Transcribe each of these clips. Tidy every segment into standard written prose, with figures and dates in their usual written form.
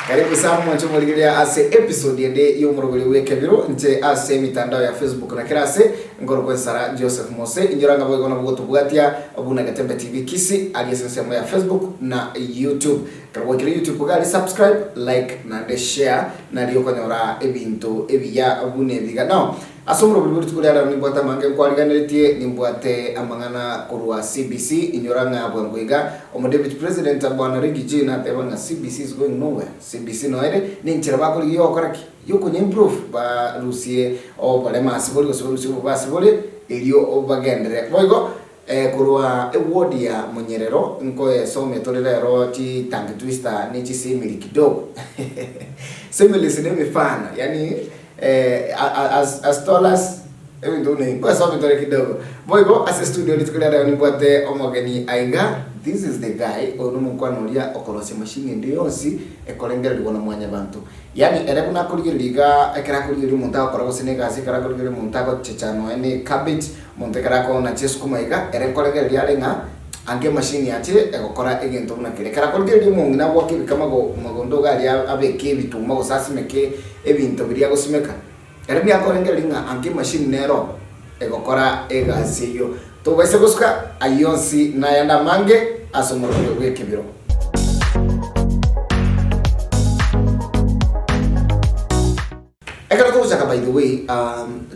Karibu sana mwanche omorigereria ase episode ende y'omoroberi bw'ekebiro inche ase emitandao ya Facebook na kera ase nkorokwa ensara Joseph Mose inyora ng'a boigo nabo gotobwatia buna Getembe TV Kisii aria ase ensemo ya Facebook na YouTube. Ekero gwaikire YouTube iga aria subscribe, like naende share nario okonyora ebinto ebiya buna ebi iga. Now Ase omorobori bwe rituko ria rero nimbwate amange nkwariganeretie, nimbwate amang'ana korwa CBC, inyora ng'a bwango iga omo Deputy President Bwana Riggy G nateba ng'a CBC is going nowhere, CBC noere nenchera bakorigia yogokora ki? Yokonya improve barusie oborema ase bore gose barusie obobe ase bore erio bagenderere. Boigo korwa eward ya Monyerero nkoyesomia tore rero chi tongue twister ne chisimili kidogo similes ne emifano yaani As as tall as ebinto buna ebi kwesomia tore kidogo. Boigo ase estudio rituko ria rero nimbwate omogeni aiga, this is the guy, oyo nomokwana oria okorosia machine ende yonsi ekorengererigwa na mwanyabanto. Yaani ere buna akorigereria iga ekero akorigereria omonto agokora gose na egasi ekero akorigereria omonto agochecha nonya na ecabbage, omonto ekero akonacha esukuma iga, ere nkorengereria are ng'a anga emachine yachire egokora egento buna keria. Ekero akorigereria omong'ina agoaka ebikamago mogondo iga aria abeke ebituma gose asimeke ebinto biria agosimeka, ere nigo akorengereria ng'a anka emachine nero egokora egasi eyio. Tobaisa gosuka ayio onsi na ayande amange ase omorobio bw'ekebiro. Ekero togochaka by the way,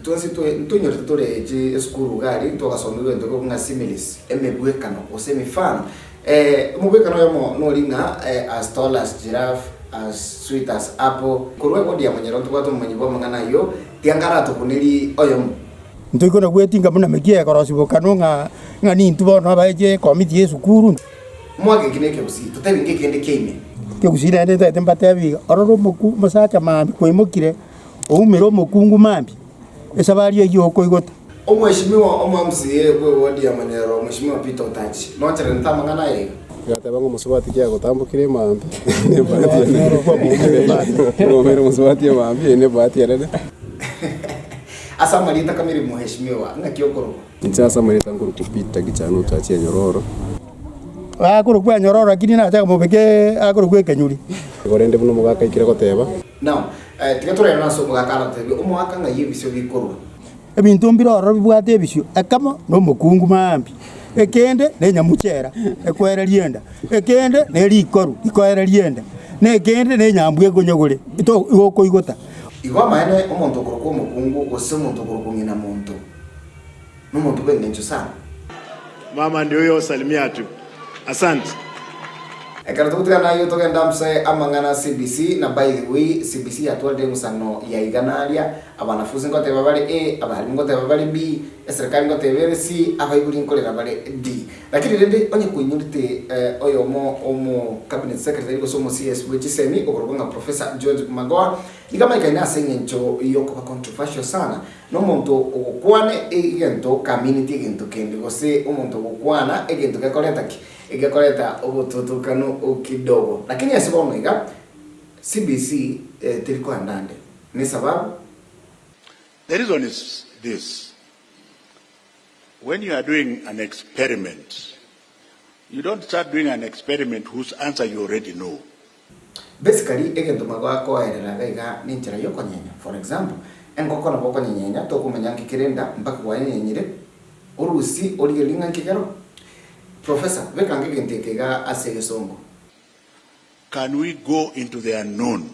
twensi ntonyorete tore chi esukuru iga aria, ntwagasomigwa egento kekorokwa ng'a similes, emebwekano gose emifano. Omobwekano oyomo nori ng'a as tall as giraffe, as sweet as apple. Korwa ewodi ya monyerero ntobwate omomanyi bw'amang'ana ayio, tianga aratokunerie oyomo. Ntoikwe na gwetinga buna mekia ekorosia bokano ng'a ng'a nintwe bono abaeche ekomiti ya esukuru. Mwake eki nekegusii, totebi ngekende kia ime. Ekegusii naende ntagete mbatebi iga, orore omoku omosacha mambia kwaimokire, oumire omokungu mambia, esabari eyio okoigota. Omweshimiwa omo MCA bwe ward ya Manyerero Mweshimiwa Peter Otachi noncheranete amang'ana aya iga. Gateba ng'a omosubati ki agotambokire emambia, nebahati enene. Obeire omosubati emambia, eye nebahati enene. Ase amarieta kamiri Mweshimiwa, ng'aki okorokwa? Inche ase amarieta nkorokwa Peter Gichana Otachi Enyororo. Akorokwa Enyororo lakini nachaka mobeke akorokwa Ekenyuri. Igo rende buna omogaka aikire goteba. Now, tiga torerane ase omogaka aratebie omogaka ng'ai ebisio bikorwa. Ebinto mbire ororo bibwate ebisio, ekemo nomokungu maambia, ekende nenyamuchera ekoereria enda, ekende nerikoru rikoereria enda, na ekende nenyambwa ekonyagore to igo okoigota. Igo amaene omonto okorokwa omokungu gose omonto okorokwa ng'ina monto nomonto bw'engencho sana. Mama ndio huyo salimia tu. Asante. Ekero togotigana nayio togende amse amang'ana CBC na by the way CBC yatwarire eng'usano ya igana aria Abanafunsi ngoteba bare A, abalimu ngoteba bare B, eserekari ngoteba ere C, abaibori nkorera bare D. Lakini rende onye koinyorete oyomo omo cabinet secretary gose omo CS bwe chisemi okorokwa ng'a Professor George Magoha, nigo amaikaine ase eng'encho yokoba controversial sana. Nomonto ogokwana egento kaamineti egento kende gose omonto ogokwana egento gekoreta ki? Egekoreta obotutukanu kidogo. Lakini ase bono iga CBC teri koenda ande. Nesababu. The reason is this, when you are doing an experiment, you don't start doing an experiment whose answer you already know. Basically egento magoakoerera iga iga nenchera yokonyenya for example engoko nabo okonyenyenya tokomanya nki kere enda mpaka gwayenyenyire orusie origererie ng'a nki kero. Professor beka ange egento eke iga ase egesongo. Can we go into the unknown,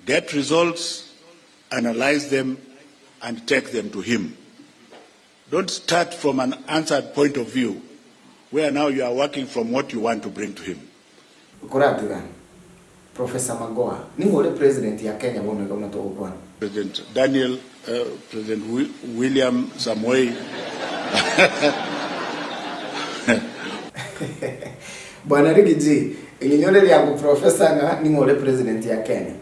get results, analyse them and take them to him? Don't start from an answered point of view where now you are working from what you want to bring to him. Koratiga, Professor Magoha, ning'o ore President ya Kenya bono iga buna togokwana? President Daniel, President William Samoei. Bwana Riggy G, eng'inyore riango Professor ng'a ning'o ore President ya Kenya?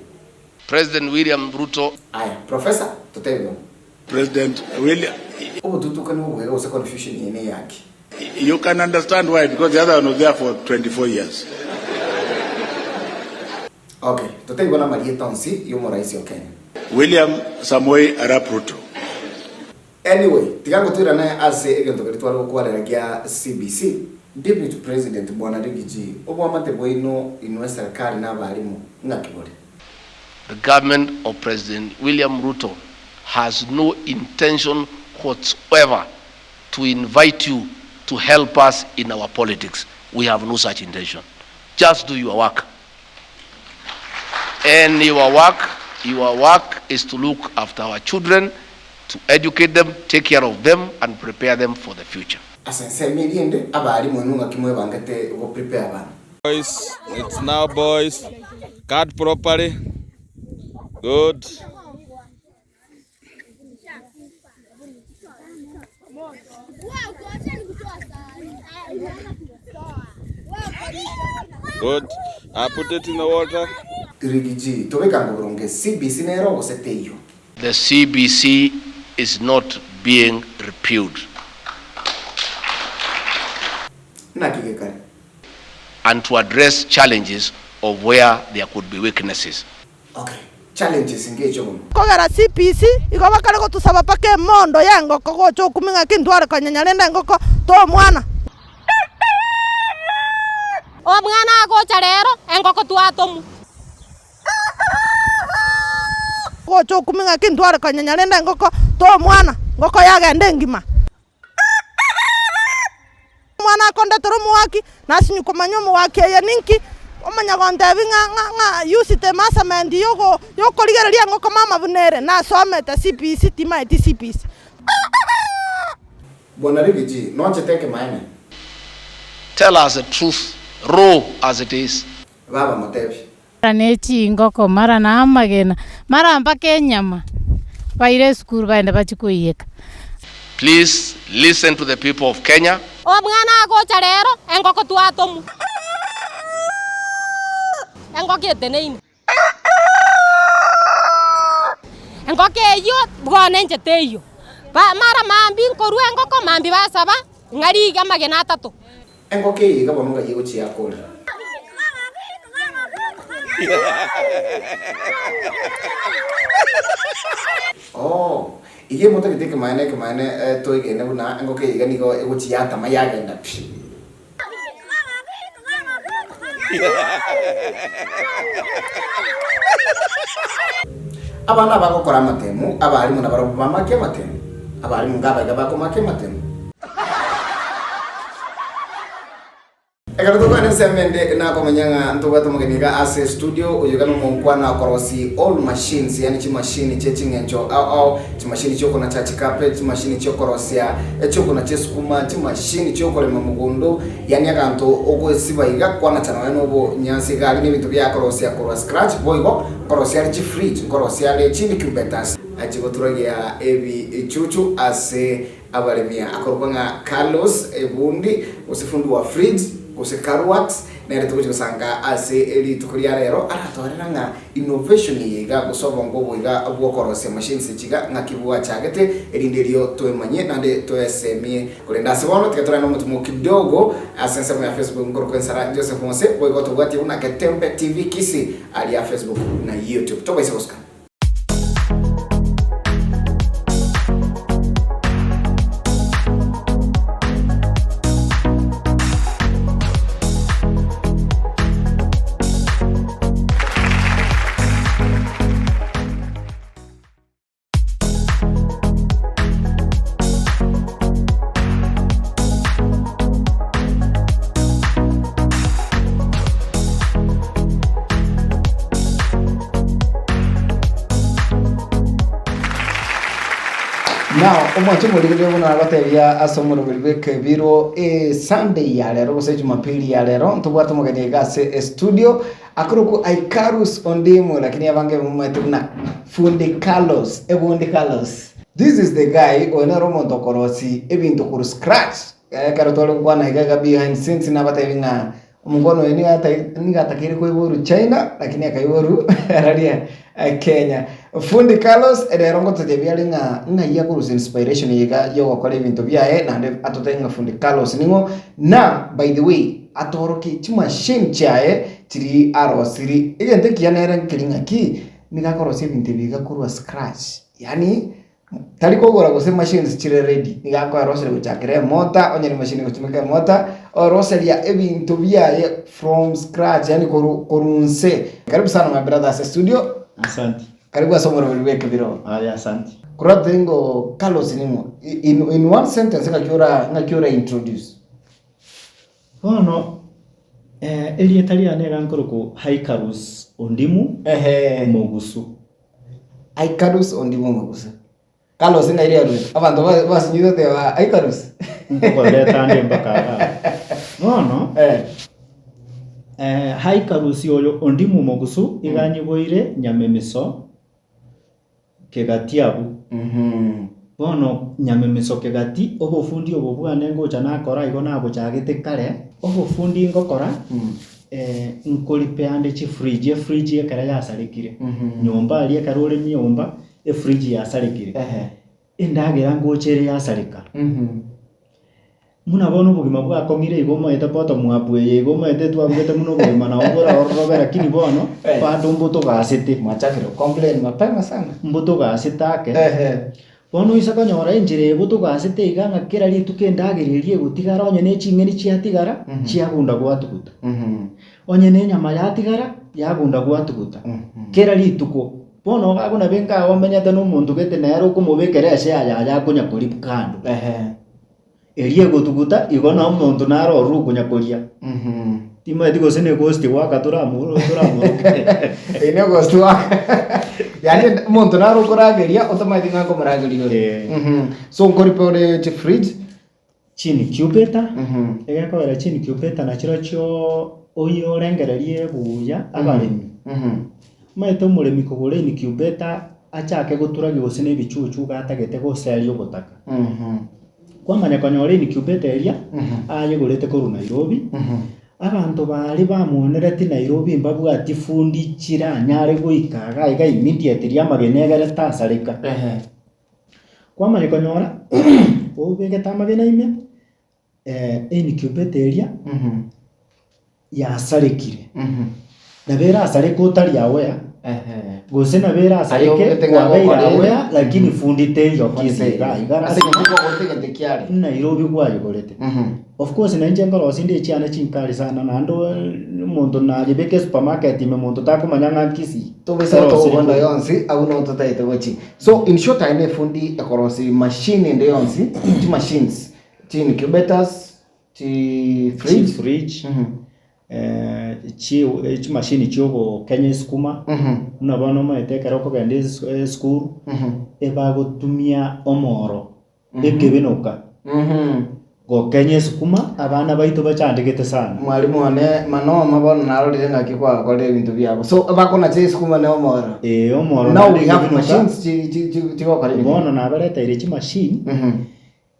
President William Ruto. Aya, Professor, totebi bono. President William. Obotutukani obobe gose confusion eye neyaki? You can understand why because the other one was there for 24 years. Okay, totebi bono amarieta onsi y'omoraisi o Kenya. William Samoei Arap Ruto. Anyway, tiga ngotoirane ase egento keria tware gokwarera gia CBC. Deputy President Bwana Riggy G, Oboamate bwaino inwe eserikari na abalimu ng'aki bore? The government of President William Ruto has no intention whatsoever to invite you to help us in our politics. We have no such intention. Just do your work. And your work, your work is to look after our children, to educate them, take care of them, and prepare them for the future. Ase ensemo eria ende, abalimu inwe ng'aki mwebangete go prepare abana? Boys, it's now boys. Cut properly. Good. Good. I put it in the water. Riggy G, Tobeka boronge CBC nero gose teiyo? The CBC is not being repealed. Naki gekare? And to address challenges of where there could be weaknesses. Okay, challenges ngecho bono. Kogera CPC igo bakare gotosaba mpaka emondo y'engoko gocha okumia ng'aki ntware konyenya rende engoko tomwana. Omwana agocha rero, engoko twatomwa. Gocha okumia ng'aki ntware konyenya rende engoko tomwana, ngoko yagenda engima. Omwana akondetera omowaki, nasinywa komanya omowaki eye ninki, omanya gontebia ng'a ng'a ng'a use the measurement yogo yokorigereria engoko mama buna ere, nasomete CBC timaeti CBC. Bwana Riggy G, nonchete ekemaene? Tell us the truth raw as it is. Baba motebie. Mara ne chingoko, mara na amagena, mara mpaka enyama, baire esukuru bagende bachie koiyeka. Please listen to the people of Kenya. Omwana agocha rero, engoko twatomwa. Engoko eteneine. Engoko eyio bono inche teiyo. Ba mara mambia nkorua engoko, mambia basaba ng'a rigia amagena atato. Engoko eye iga bono ng'ai egochia yakorera. Oh, iga emotagete ekemaene ekemaene toegene buna engoko eye iga nigo egochia yatama yagenda pi. Abana abagokora amatemu, abalimu nabarabwo bamake amatemu. Abalimu ngabaiga bakomaka amatemu. Ekero tokwana ensemo ende nakomanya ng'a ntobwate omogeni iga ase estudio, oyo iga nomonkwana okorosia all machines, yaani chimashini chie ching'encho ao ao, chimashini chiokonacha chikape, chimashini chiokorosia echiokonacha esukuma, chimashini chiokorema mogondo, yaani aganto ogoesiba iga kwanacha nonya na obonyansi iga aria na ebinto biakorosia korwa scratch, boigo nkorosia are chifridge, nkorosia are chiincubators chigoturagia ebichuchu ase Abaremia akorokwa ng'a Carlos Ebundi, gose fundi wa fridge, gose Carwax, nere togochia gosanga ase rituko ria rero, aratorera ng'a innovation eye iga gose obongo obo iga bw'okorosia machines echi iga ng'aki bwachagete, erinde erio toemanyie naende toesemie. Korende ase bono tiga torane omotumo kidogo ase ensemo ya Facebook nkorokwa Ensara Joseph Mose, boigo tobwatie buna Getembe TV Kisii aria Facebook na YouTube. Tobaisa gosuka. Now omwanche omorigereria buna agotebia ase omoroberi bw'ekebiro esunday ya rero gose ejumapili ya rero ntobwate omogeni iga ase estudio akorokwa Icarus Ondimu lakini abange bamomanyete buna Fundi Carlos ebundi Carlos this is the guy oyo nere omonto okorosia ebinto korwa scratch ekero tware gokwana iga iga behind scenes nabatebi ng'a Omokono oyo nigo nigo atakeire koiborwa China, lakini akaiborwa araria Kenya. Fundi Carlos rero ngototebia are ng'a ng'ai akorusia inspiration eye iga yogokora ebinto biaye naende atotebie ng'a Fundi Carlos ning'o, na by the way atorokie chimachine chiaye chiria arosirie. Egento ekiya nere nkeri ng'aki, nigo akorosia ebinto ebi iga korwa scratch yaani. Tari kogora gose machines chire ready, nigo akoeroseria gochakera emota, onye ne machine egotumeka emota, oeroseria ebinto biaye from scratch yaani korwa korwa nse. Karibu sana my brother ase studio. Asante. Karibu ase omoroberi bwa ekebiro. Aya asante. Korwa tengo Carlos ning'o? In, in one sentence ng'aki ora ng'aki ora introduce? Bono erieta riane iga nkorokwa Haikarus Ondimu Ehe. Mogusu. Haikarus Ondimu Mogusu. Carlos ng'ai riarwete? Abanto ba- basinyire goteba Haikarus. Nkokoreta ande mpaka igaa. Bono Eh. Haikarus oyo Ondimu Mogusu iga anyiboire Nyamemiso Kegati abwo. Bono Nyamemiso Kegati, obofundi obo bwane ngocha nakora igo nabochagete kare. Obofundi ngokora, nkoripeande chifridge, efridge ekero yasarekire, nyomba aria ekero ore nyomba, efridge yasarekire, endagera ngocha ere yasareka. Buna bono obogima bwakong'ire igo omaete bottom up eye igo omaete twabugete buna obogima nabo boraororobe lakini bono bado mbotogasete. Mwachakire gocomplain mapema sana. Mbotogasete ake. Bono oise konyora enchera eye botogasete iga ng'a kera rituko endagera eria egotigara onye ne ching'eni chiatigara, chiagunda gwatuguta. Onye ne enyama yatigara, yagunda gwatuguta. Kera rituko. Bono iga abwo nabe nkaye omenyete na omonto gete nere okomobekera eshare yaye akonya koria kando. Eria egotuguta igo na omonto nare ororo okonya koria. Timanyeti gose ne ghost worker toramoroke. Eye ne ghost worker. Yaani omonto nare okorageria otamanyeti ng'a nkomorageria ore. Eh. So nkoripe ore chifridge. Chincubator, egekogera chincubator nachirochio oyio orengererie buya abaremi. Omanyete omoremi kogora incubator achake goturagia gose na ebichuchu iga atagete goseria obotaka. Kwamanya konyora incubator eria, ayegorete korwa Nairobi, abanto baria bamwonereti Nairobi mbabwati fundi chiranyare goika iga iga immediately amagena egere tasareka. Kwamanya konyora obegete amagena ime, incubator eria yasarekire, nabo erasareke otari aware, gose nabo erasareke Aye kwabeire gokora aware lakini fundi teiyo Kisii igaa iga Ase eng'encho kwagorete egento ekiare. Nairobi kwayegorete. Of course na inche nkorosia inde echiane chinkari sana naende omonto nayebeka esupermarket ime monto takomanya ng'a Kisii. Tobaisa gotogonda yonsi abwo noo totaete gochia. So in short aye ne efundi ekorosia machine ende yonsi, chimachines, chi incubators, chi fridge. Chi fridge, chi chimashini chia ogokenya esukuma, buna bono omanyete ekero okogenda esu esukuru, ebagotumia omoro, ekebenoka, gokenya esukuma, abana baito bachandegete sana. Mwalimu one manoma bono narorire ng'aki kwagakorire ebinto biabo. So bakonacha esukuma ne omoro. Ee omoro Now naende we have ekebenoka, machines chi chi chi chigokora ebinto. bono nabareteire chimashini.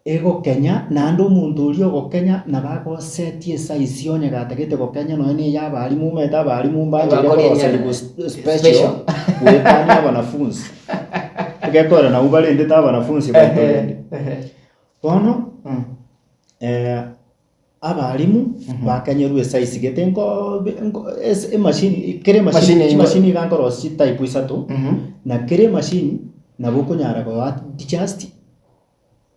Egokenya, naende omonto oria ogokenya nabo agosetie esaisi onye gatagete gokenya nonya na eye abalimu omanyete abalimu mbancheire koroserigwa special goetania abanafunsi. Egekora nabwo barendete abanafunsi baito rende. Bono abalimu bakenyerwe esaisi gete nko nko ase emashini kera emashini chimashini iga nkorosia chitype isato, na kera emashini nabo okonyara go adjust.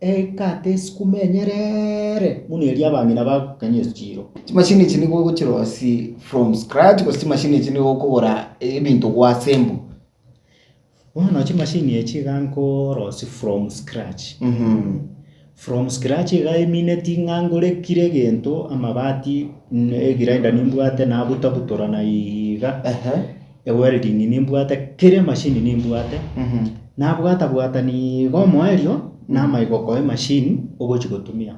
Ekate esukuma enyerere buna eria abang'ina bagokenya echiiro. Chimashini echi nigo ogochirosia from scratch gose chimashini echi nigo okogora ebinto gwa assemble? Bono chimashini echi iga nkorosia from scratch. From scratch iga emineti ng'a ngore kire egento amabati egrinder nimbwate nabutabutora naiga, ewelding nimbwate, kera emashini nimbwate. Nabwata-bwata nigo omoerio namanye gokoa emachine ogochia gotumia.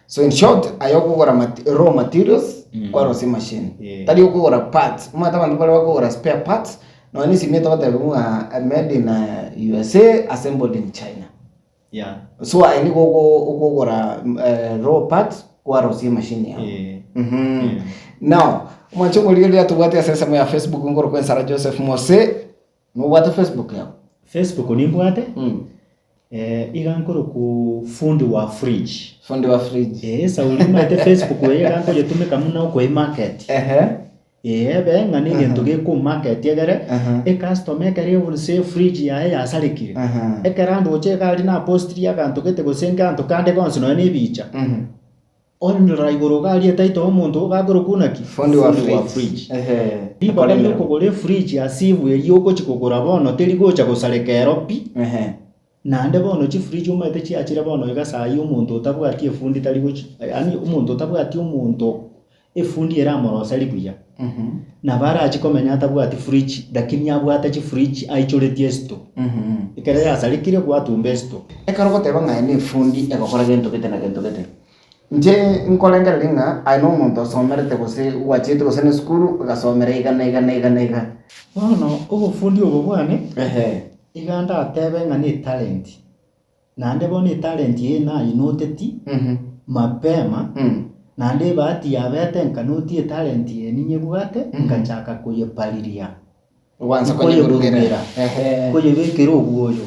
So in short, aye okogora mate raw materials, kwarosia emachine. Yeah. Tari okogora parts. Omanyete abanto mbare bakogora spare parts, nonya na esimi togotebiwa ng'a made in USA, assembled in China. Yeah. So aye nigo ogo okogora raw parts, kwarosia emachine yago. Yeah. Mhm. Now, omwanche omorigereria tobwate ase ensemo ya Facebook nkorokwa Ensara Joseph Mose. Nobwate Facebook yao? Facebook nimbwate, iga nkorokwa fundi wa fridge. Fundi wa fridge. Eeh sauri omanyete Facebook eye iga nkoyetumeka buna okoemarket. Ehe. Ee ebe ng'a negento gekomarket egere ecustomer ekero egose efridge yaye yasarekire, ekero andoche iga aria napostirie aganto gete gose nganto kande gonsi nonya na ebicha, onrora igoro iga aria etitle ya omonto iga akorokwa naki? Fundi wa Fundi wa fridge. fridge. Ribaga ria okogora efridge ase ibu eyio ogochi kogora bono teri gocha gosareka ero pi. Naende bono chifridge omanyete chiachire bono iga saa hii omonto otabwati efundi tari gochi yaani omonto otabwati omonto efundi eramoroserie buya, nabo arachi komenya atabwati fridge lakini abwate chifridge aichoretie esito, ekero yasarekire gwatumba esito. Ekero ogoteba ng'a aye na efundi egokora gento gete na gento gete, inche nkorengereria ng'a aye na omonto osomerete gose gwachete gose na esukuru ogasomera iga na iga na iga na iga. Bono obofundi obo bwane. Iga ndatebe ng'a netalenti, naende bono etalenti eye nayinoteti mapema, naende ebahati yabete nkanoti etalenti eye ninyebwate, ngachaka koyepariria, Gwansa konyeburugera. nkoyeburugera, nkoyebekera obwoyo,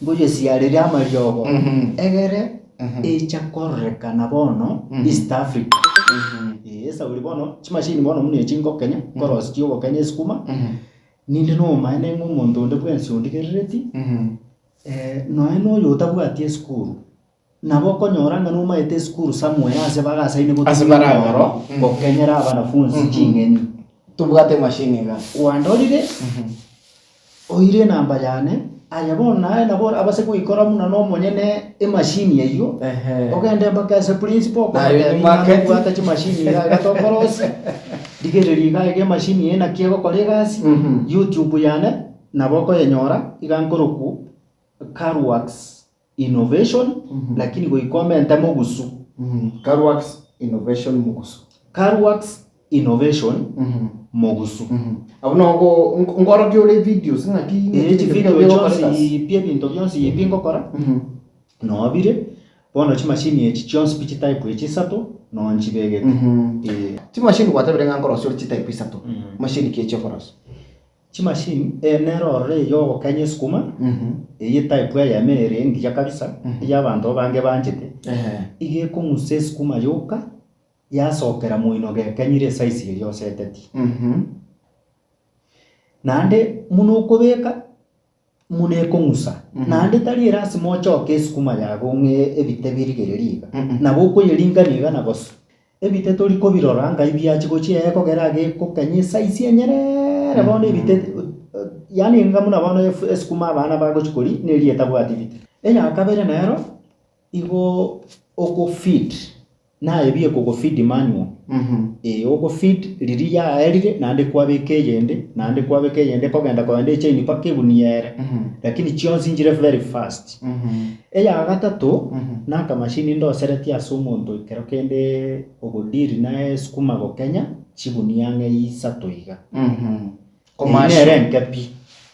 nkoyesiareria amariogo, egere echa kororekana bono East Africa. Eeh esauri bono, chimashini bono buna echi ngokenya, nkorosia chiogokenya esukuma. Ninde nobomaene ng'a omonto onde bwensi ondigerereti, nonya na oyo otabwati esukuru, nabo okonyora ng'a nomaete esukuru somewhere ase bagasaine Ase gotumia baraganie. omoro gokenyera abanafunsi ching'eni. Tobwate emashini iga. Kwandorire, oire enamba yane, aye bono naye nabo orabase goikora buna na omonyene emashini eyio, ogende mpaka ase principal Naye okomotebia ng'a market. nobwate chimashini iga iga tokorosia. Rigereria iga iga emashini eye naki egokora egasi, YouTube yane nabo okoyenyora iga nkorokwa Carworks Innovation lakini goika omente mogusu. Carworks Innovation Mogusu. Carworks Innovation Mogusu. Abwo nogo nkorokia ore videos ng'aki Ee chivideo chionsi pi ebinto bionsi pi ngokora noo bire. Bono chimashini echi chionsi pi chitype echi isato noo nchibegete. Ee. Chimashini gwatebire ng'a nkorosia ore chitype isato, mashini ki echi okorosia? Chimashini, eye nere ororo eye yogokenya esukuma, eye etype eyemo ere engiya kabisa, eyio abanto abange banchete, iga ekong'usa esukuma yoka, yasokera moino gekenyire esize eria osetetie. Naende buna okobeka. Buna ekong'usa, naende tari erasima ochoke esukuma yago ng'e ebite birigererie iga, nabo okoyeringania iga na gose. Ebite tori kobirora ngai biachia gochia eye ekogera age ekokenya esaisi enyerere bono ebite yaani enga buna bono esukuma abana bagochia koria neria etabwati bite. Eya kabere nero, igo oko feed Naye bi ekogofeed manual, ee ogofeed riria yaerire naende kwabeka eyende, naende kwabeka eyende ekogenda kogenda echain mpaka egunia ere, lakini chionsi nchire very fast. Eya gatato, na akamashini ndoseretie ase omonto ekero kende ogodeal na esukuma gokenya, chigunia ang'e isato iga. Eyio nere enke pi.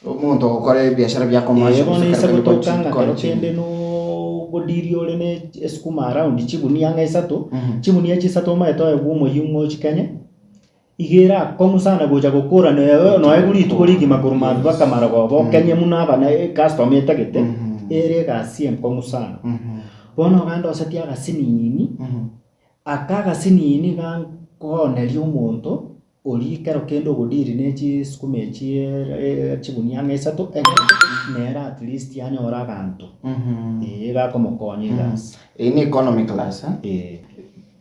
Omonto ogokora ebiashara bia Ee, commercial bono gose ase kero kende gotoka ng'a kero gochi- kende nogodiri ore ne esukuma around chigunia ang'e isato, chigunia echi isato omanyete oegwe omoyio ng'a ochikenye, iga ere akong'u sana gocha gokora noe noegwe rituko rigima korwa mambia mpaka marogoba okenye buna abana ecustomer etagete, ere egasi enkong'u sana. Bono iga ndosetie agasinini, aka agasinini iga nkooneria omonto. Oria ekero kende ogodiri ne chisukuma echi chigunia ang'e isato egere nere at least anyore abanto eh gakomokonya egasi. Eye ne economy class eh? Eh.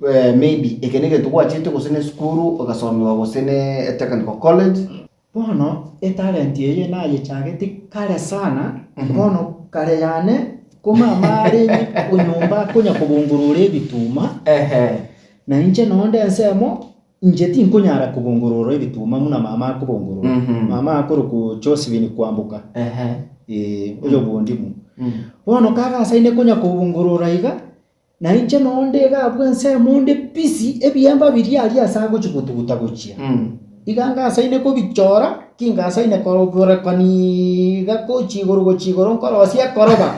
Eh, maybe eke ne egento gwachete gose ne esukuru ogasomiwa gose ne etechnical college. Bono etalent eye nayechageti kare sana, bono kare yane ko mama arenge nyomba akonya kobongorora ebituma, na inche nonde ensemo. Inche tinkonyara kobongorora ebituma buna mama akobongorora. Mama akorokwa Josephine Kwamboka, ee, oyo bw'ondimu. Bono kagasaine konya kobongorora iga, na inche nonde iga abwo ensemo onde busy ebiemba biria aria ase agochi gotuguta gochia. Iga ngasaine kobichora, kingasaine koborekani iga gochia igoro gochia igoro nkorosia ekoroba.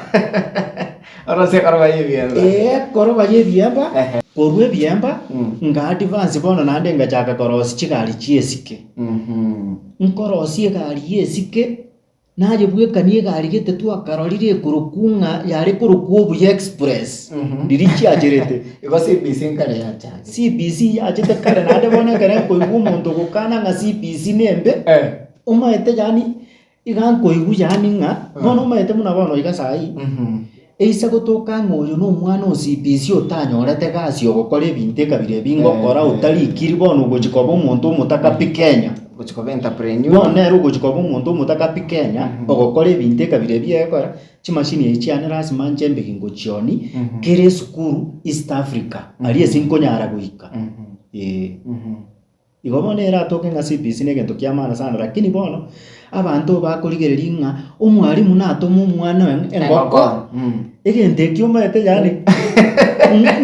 Orosie ekoroba y'ebiemba. Ee, ekoroba y'ebiemba, korwa ebiemba, nga advance bono naende ngachaka korosia chigari chi'esike. Nkorosia egari y'esike, Naye bwekanie egari gete twakarorire ekorokwa ng'a yare korokwa Obuya Express, riria chiacherete. Igo CBC nkare yachagete. CBC yachete kare naende bono ekero nkoigwa omonto ogokana ng'a CBC nembe, omaete yaani iga nkoigwa yaani ng'a bono omaete buna bono iga saii, eise gotoka ng'a oyo na omwana o CBC otanyorete egasi ogokora ebinto ekabira ebi ngokora otarikiri bono ogochi koba omonto omotaka pi Kenya. Gochi koba entrepreneur. Bono nere ogochi koba omonto omotaka pi Kenya, ogokora ebinto ekabira ebi egekora, chimashini echi chiane lasima nche mbege ngochioni, kera esukuru East Africa, aria ase nkonyara goika, eh. Igo bono eratoke ng'a CBC na egento kia maana sana lakini bono, abanto bakorigereria ng'a omwalimu natome omwana oye engoko, egento ekio omanyete yaani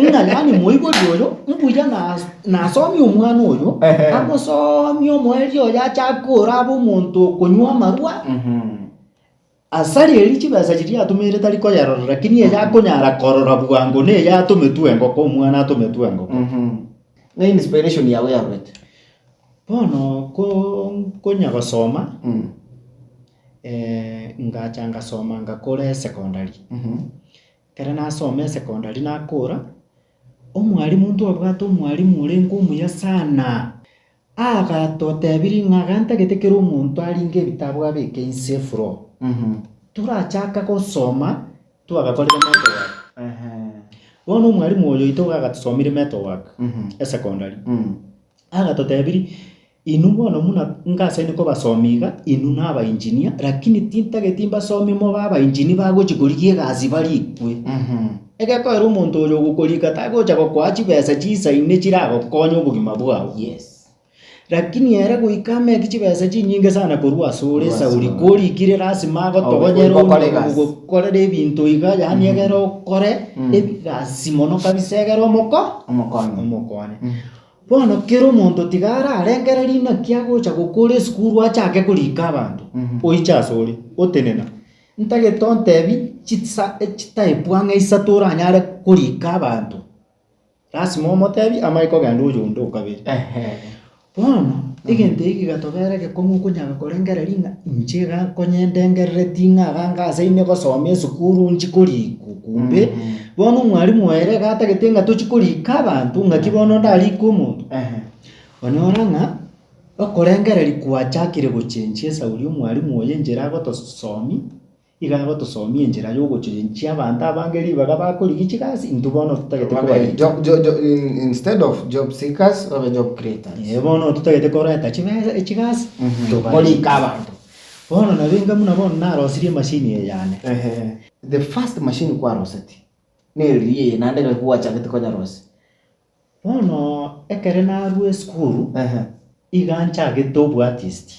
ng'a yaani moibori oyo mbuya nas nasomia omwana oyo, amosomie omoerio oye achake ore abe omonto okonywa amarwa, Asare eria chibesa chiria atomeire tari koyerora, lakini eye akonyara korora bwango neye atometwe engoko, omwana atometwe engoko. Ng'a inspiration yago yarwete? Bono ko nkonya gosoma, ngacha ngasoma ngakora esecondary. Ekero nasoma esecondary nakora, omwalimu ntwabwate omwalimu orenge omuya sana. Agatotebirie ng'a gantagete kera omonto aringe ebitabu abeke inse efloor. Torachaka gosoma twagakorire metal work. Bono omwalimu oyo oito iga agatosomire metal work esecondary. Agatotebirie inwe bono buna ngasaine kobasomia iga, inwe na aba engineer lakini tintageti mbasomie mobe aba engineer bagochi korigia egasi barikwe. Egekoera omonto oyo ogokorika tagocha gokoa chibesa chisaine chiragokonye obogima bwao. Yes. Lakini ere goika ameki chibesa chinyinge sana korwa ase ore Korwa ase esauri ore. korikire lasima agotogonyere Ogo- ogokora onye egasi. ogokorera ebinto iga yaani egere okore egasi mono kabisa egere omoko Omokonye. omokonye. Bono kera omonto tiga ararengererie naki agocha gokora esukuru achake korika abanto, oiche ase ore, otenena. Ntagete ontebi chitsa chitype ang'e isato oranyare korika abanto, lasima omotebi amanye kogenda oyonde okabere. Bono, egento eke gegatobera egekong'u okonyara korengereria ng'a inche iga nkonye ndengerereti ng'a iga ngasaine gosoma esukuru nchi korikwa kumbe, bono omwalimu ere iga atagete ng'a tochi korika abanto ng'aki bono ndarike omonto. Onyora ng'a. Okorengereria gwachakire gochenchia esauri omwalimu oye enchera agotosomia, iga agotosomia enchera y'ogochenchia abanto abange ribaga bakorigia chigasi, intwe bono totagete Babe kobarika. job, jo, jo, in, instead of job seekers, babe job creators. Ee bono totagete koreta chibesa chigasi, tobarike. Morike abanto. Bono nabo enga buna bono narosirie emachine eye yane. Ehe. The first machine kwaroseti, neriria eye naende ekero gwachagete konyarosia. Bono ekere narwa esukuru, iga nchagete oboartist.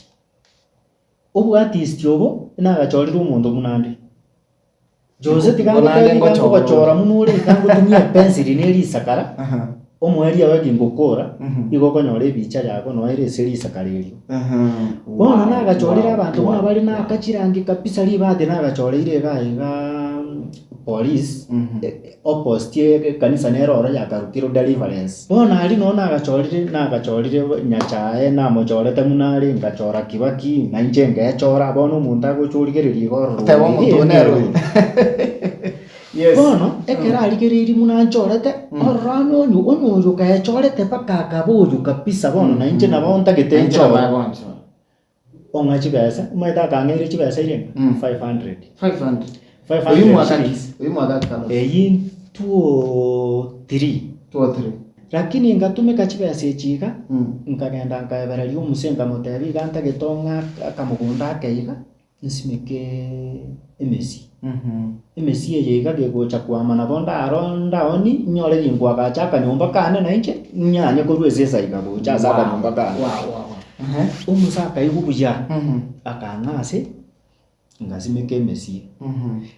Oboartist obo, nagachorire omonto buna ande. Jose tiga Buna ande ngotebi iga ngochora ngogochora ore. buna ore iga ngotumia epensili na erisakara, omoerio oye gingokora, igo okonyora ebicha yago noyo ere ase risakara erio. Bono nagachorire abanto buna bare naka chirangi kabisa ribati nagachoreire iga igaa police. Opposite ekanisa nere oro yakarokirwe Deliverance. Bono aria noo nagachorire nagachorire Nyachae namochorete buna are ngachora Kibaki na inche ngechora bono omonto agocha origereria iga ororo Oteba omonto oyo nere oyo. Yes. Bono ekero arigereirie buna nchorete ororo ane onye onye oyo kayechorete mpaka akaba oyo kabisa bono na inche nabo ntagete Nainche nabo nchore. agonchora. Ong'a chibesa, omanyete akang'eire chibesa irenga? 500. 500. 500 Oyio mwaka ki? shillings. Oyio mwaka ki Carlos? Eyio 203. 203. Lakini ngatumeka chibesa echi iga, nkagenda nkaebereria omosee nkamotebia iga ntagete ong'e akamogondo ake iga, nsimeke emesie. Emesie eye iga gegocha kwama nabo ndaro ndaoni, nyore ginkoagacha akanyomba kane na inche, nyanye korwa ase esaiga gocha ase akanyomba kane. Omosa akaigwa buya, akang'a ase, ngasimeka emesie.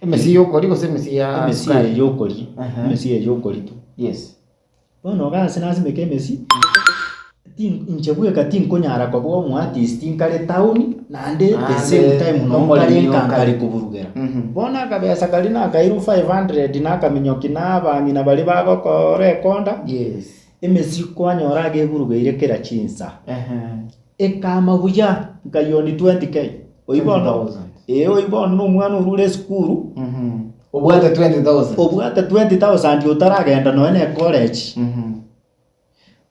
Emesie yokoria gose emesie ya Emesie sukari? eye yokoria, emesie eye yokoria tu. Yes. Bono iga ase nasimeka emesi, tin inche bweka tinkonyara koba omoartist nkare town, naende the same Naende time noo nkare nomoremi nka okare. nkare koburugera. Bono akabesa karia nakairwe 500 nakaminyoki na abang'ina baria bagokora ekonda, Yes. emesi kwanyora iga eburugeire kera chinsa. Ekama buya, nkayoni 20K. Oyio bono, 20,000. Ee oyio bono na omwana orure esukuru, Obwate 20,000. obwate 20,000 otaragenda nonya na ecollege.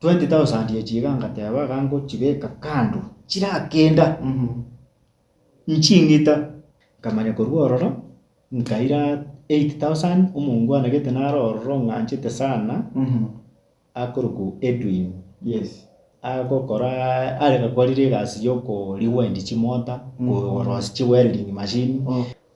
20,000 echi iga ngateba iga ngochibeka kando, chirakenda, nching'ita. Nkamanya korwa ororo, nkaira 8,000 omongwana gete naro ororo ng'anchete sana. Akorokwa Edwin, Yes. agokora are gakorire egasi ya oko rewind chimota, korosia chi welding machine.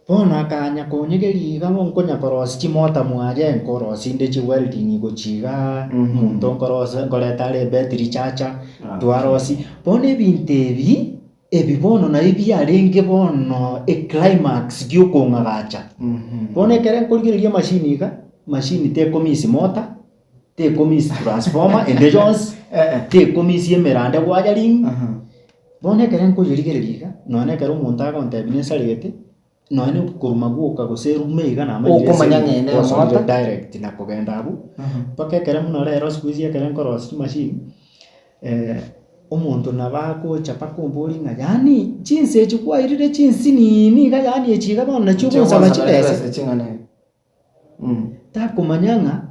Bono akanya konyegeria iga nkonya korosia chimota mwaye nkorosia inde chi welding gochia igaa, omonto nkorosia nkoreta are ebattery charger, twarosia. Bono ebinto ebi, ebi bono nabi biarenge bono eclimax giokong'agacha. Bono ekere nkorigereria emachine iga, machine tekomisi mota. Tekomisi transformer ende yonsi, tekomisi emerande wiring, bono ekero nkoyerigereria iga, nonya ekero omonto agontebia nensarete, nonya na okoruma gwoka gose erume iga namanyire ase Okomanya ng'a ene gwasomire emota. direct na kogenda abwo, mpaka ekero buna rero siku hizi ekero nkorosia chimashini, omonto nabo agocha mpaka omborie ng'a yaani chinsa echi kwairire chinsinini iga yaani echi iga bono nachio ogonsaba chibesa. Takomanya ng'a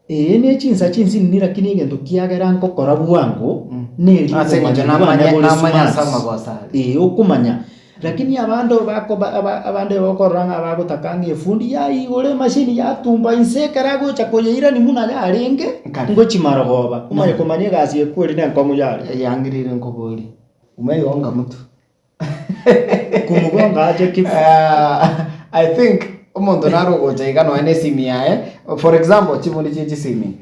ee ne chinsa chinsinini lakini egento kiagera nkokora bwango neri Ase eng'encho obomanyi bwane namanye bore namanye ase smart. amagoso are. Ee okomanya lakini abande bakoba aba abande bakorora ng'a bagotaka ng'a efundi yaigora emashini yatumba inse ekero agocha koyeirani buna yarenge Kare. ngochi marogoba omanye komanya egasi ekweri na enkong'u yare. Eyangirire nkobori, umeigonga mtu. Kumugonga ache ki? Ah, I think omonto nare ogocha iga nonya na esimi yaye, for example chibundi chie chisimi,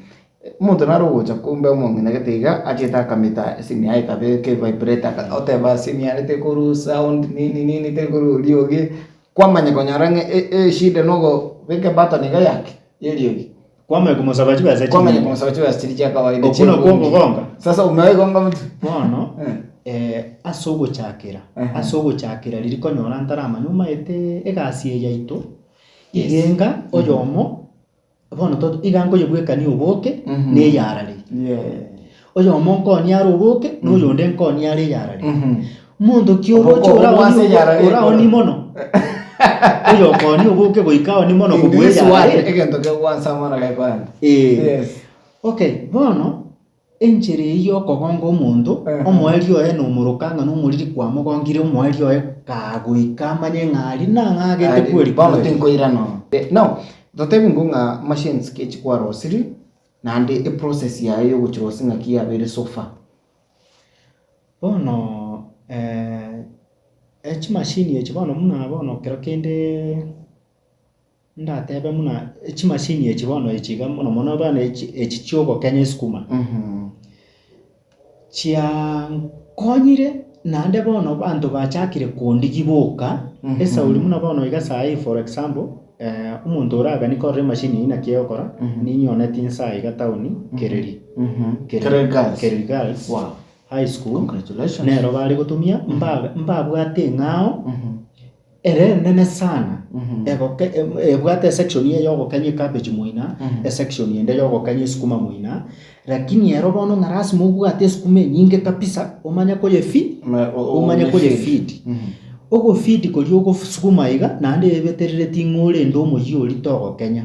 omonto nare ogocha kumbe omong'ina gete iga achete akamita esimi yaye ekabeka evibrator aka oteba esimi yane tekorwa sound nini nini tekorwa riogi, kwamanya konyora ng'a e- eshida nogobeka ebutton iga yake ya eriogi. Kwamanya komosaba chibesa Kwamanya chinyinge. komosaba chibesa chiria chia kawaida Okwo nakwo chi'ebundi. okogonga. Sasa umegonga mtu. Bono Eh. eh, ase ogochakera Ehe. ase ogochakera riria konyora ntaramanya omaete egasi eye yaito Yes. igenga oyomo bono to iga nkoyebwekania oboke Mhm. na eyarare. Yeah. Oyomo nkooni are oboke na oyonde nkooni are eyarare. Mhm. Monto ki oroche Oboke oraoni ase eyarare oraoni mono? Oyokooni oboke goika aoni mono In kobua this world, eyarare. egento kegwansa mono gekoenda. Ee. Yes. Okay, bono enchera eyio yokogonga omonto, Ehe. omoerio oye nomoroka ng'a nomoriri kwamogongire omoerio oye kagoika amanye ng'a aria nang'agete Ari, kweri bono kweri. tinkoirana oo. Now, totebi ng'o ng'a machines ki echi kwarosiri, naende eprocess yaye yogochirosia ng'aki yabeire so far. Bono echimashini echi bono buna bono kero kende ndatebe buna echimashini echi bono echi iga mono mono bono echi echi chia ogokenya esukuma, chiankonyire naende bono abanto bachakire kondigia boka, esauri buna bono iga saii for example, omonto oraganie korora emashini eywo naki egokora, ninyioneti inse aiga town kereri. Kereri Girls. Kereri Girls Wow. High School Congratulations. nero bare gotumia mba- mbabwate eng'ao ere enene sana egoke em- ebwate esection eye yogokenya ecabbage moina, esection ende yogokenya esukuma moina, lakini ero bono ng'a lasima obwate esukuma enyinge kabisa omanye koyefi Ma- o- o- omanye oyefeed. koyefeed. Ogofeed koria ogosukuma iga naende ebeterereti ng'a orende omoyio oria togokenya.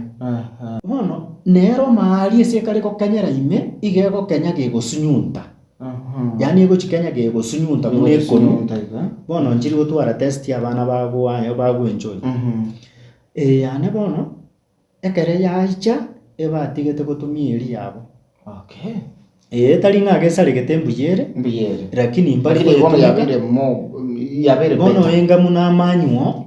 Bono nere omaaria ase ekare gokenyera ime, iga egokenya gegosunyunta, yaani egochikenya gegosunyunta buna ekonu, bono nchiri gotwara test abana bagoa bagoenjoy. Eye yane bono, ekere yaicha, ebatigete gotumia eria yabo. Okay. Ee, tari ng'a gesaregete mbuya ere, Mbuya ere. lakini mbari Lakini bono koyetumeka. yabeire mo yabeire Bono better. enga buna amanyuo,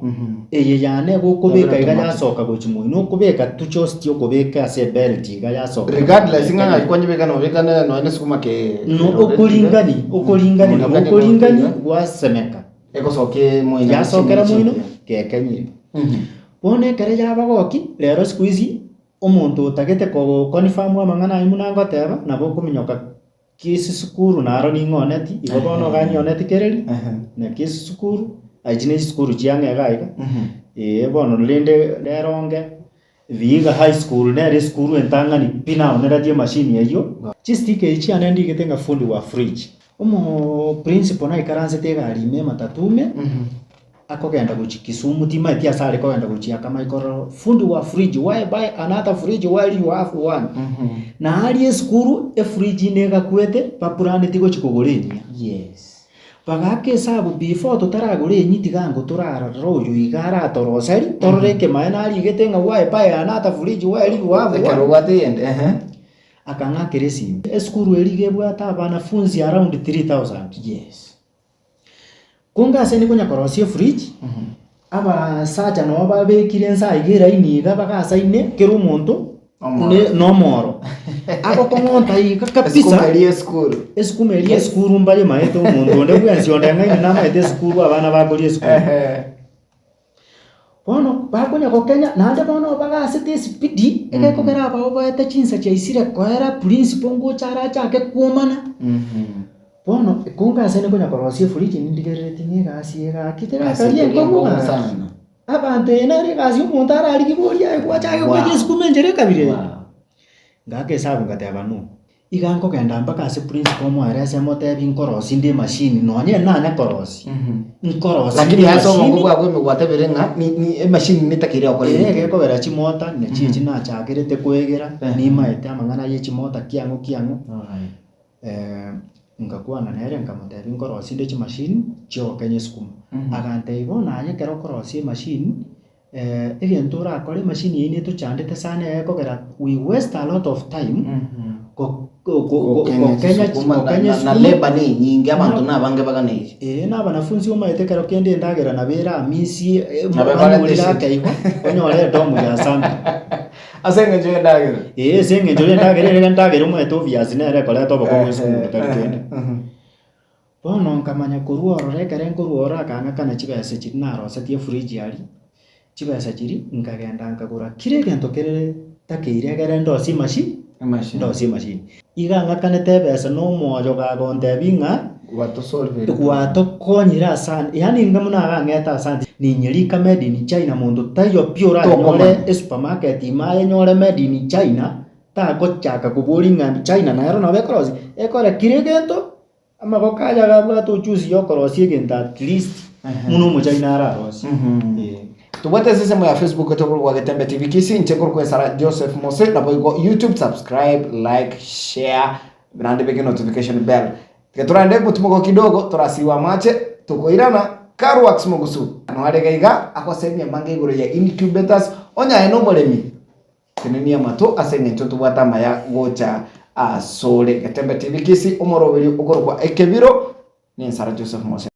eye yane egokobeka Yabeire iga automatic. yasoka gochia moino, okobeka tu just okobeka ase ebelt iga yasoka. Regardless ng'a ng'aki kwanyebeka nobeka ne nonya ne sukuma ke No okoringani, okoringani nabo Okoringani okoringani gotiga. gwasemeka. Egosokia moino Yasokera chimbe moino, chimbe. gekenyire. Bono ekere yabagoki, rero siku hizi. Omonto otagete koconfirm amang'ana ayio buna ngoteba, nabo okominyoka Kisii sukuru naro ning'oneti, igo bono iga nyioneti kereri, na Kisii sukuru, echi ne chisukuru chia ang'e iga iga, eh bono rende reronge, Vihiga high school nere esukuru entang'ani pi naoneretie emachine eyio. Chisticker echi chiane ndigete ng'a fundi wa fridge. Omo principal naikaransete egari ime ematatu ime. akogenda gochia Kisumu timaeti ase are kogenda gochia akamanya korora fundi wa fridge why buy another fridge while you have one. Na aria esukuru efridge negakwete bapuraneti gochia kogora enyia. Yes. Bagaaka esabu before totaragora enyia tiga ango torarora oyo iga aratoroseri torore ekemaene arigete ng'a why buy another fridge while you have one. Ekero obwate eyende ehe. Akang'akera esimi. Esukuru eria iga ebwate abanafunzi around 3000. Yes. Konge ase nikonya korosia efridge, abasacha nabo babekire inse aiga eraini iga bagasaine kera omonto ne nomoro. Agokong'onta iga kabisa, Esukuma eria esukuru. esukuma eria esukuru mbare maete omonto onde bwensi onde ng'aini namaete esukuru abana bakoria esukuru. Ehe. Bono bakonya gokenya, naende bono bagasete esipidi, egekogera abaoboete chinsa chiaisire koera principal ngocha arachake kwomana. Bono konga ase nkonya korosia efridge nindigereretie ng'a egasi eye gaki Egasi terakari teri enkong'u enkong'u gaki. sana. Abanto eye nere egasi omonto ararigie boria aye gwachake Wow. koyia esukuma enchera ekabira eye. Wow. Ngaka esabu ngateba no, iga nkogenda mpaka ase principal omoerese motebi nkorosie nde emachine nonye nanya korosia, nkorosie Lakini nde ase obongo emachine. bwabo emegwatebire ng'a ni- ni emachine netakeire gokora Ere ebinto ebi. egekogera chimota nachi echi nachakerete koegera, nimaete amang'ana ya echimota kiang'o kiang'o. Alright. Ngakwana nere nkamotebia nkorosie inde chimashini chiogokenya esukuma. Agantebia bono aye ekero okorosia emashini, egento orakore emashini eyio netochandete sana ekogera we waste a lot of time go- go- go- Gokenya gokenya chisukuma na- gokenya na- na esukuma. labour ne enyinge abanto na abange baganeiri. Ee, na abanafunzi omanyete ekero kende endagera nabo eramisie Nabo ebarete banyurire esegi. ake igo, onyore edomu yasambire. Ase engencho y'endagera. Ee, ase engencho y'endagera ere endagera omanyete obvious nere ekoreta obokong'u esukuru tari kende. Bono nkamanya korwa ororo ekere nkorwa ororo akang'akana chibesa chiria narosetie efridge aria, chibesa chiria nkagenda nkagora kera egento kere takeire egere ndosie emashi Emachine. ndosie emachine. Iga ang'akanete ebesa na omoyo gagontebia ng'a Gwatosolvire. gwatokonyire asante, yaani inga buna agang'ete asante, ninyerika made in China monto taiyo pi oranyore Tokomanya. esupermarket ime ayenyore made in China, tagochaka koboria ng'a China nero nabo ekorosia, ekore kera egento, amaboko aye agabwate ujuzi ya okorosia egento at least buna omochina ararosie, eh. Tobwate ase ensemo ya Facebook tokorokwa Getembe TV Kisii, inche nkorokwa Esara Joseph Mose, naboigo YouTube subscribe, like, share, naende beke notification bell. Tiga torande motimoko kidogo torasiwe amache tokoirana Carwax Mogusu noare iga iga agosemia amange igoro ya incubators onye aye nomoremi tenenia amato ase eng'encho tobwate amaya gocha asore Getembe TV Kisii omoroberi okorokwa Ekebiro Nensara Joseph Mose.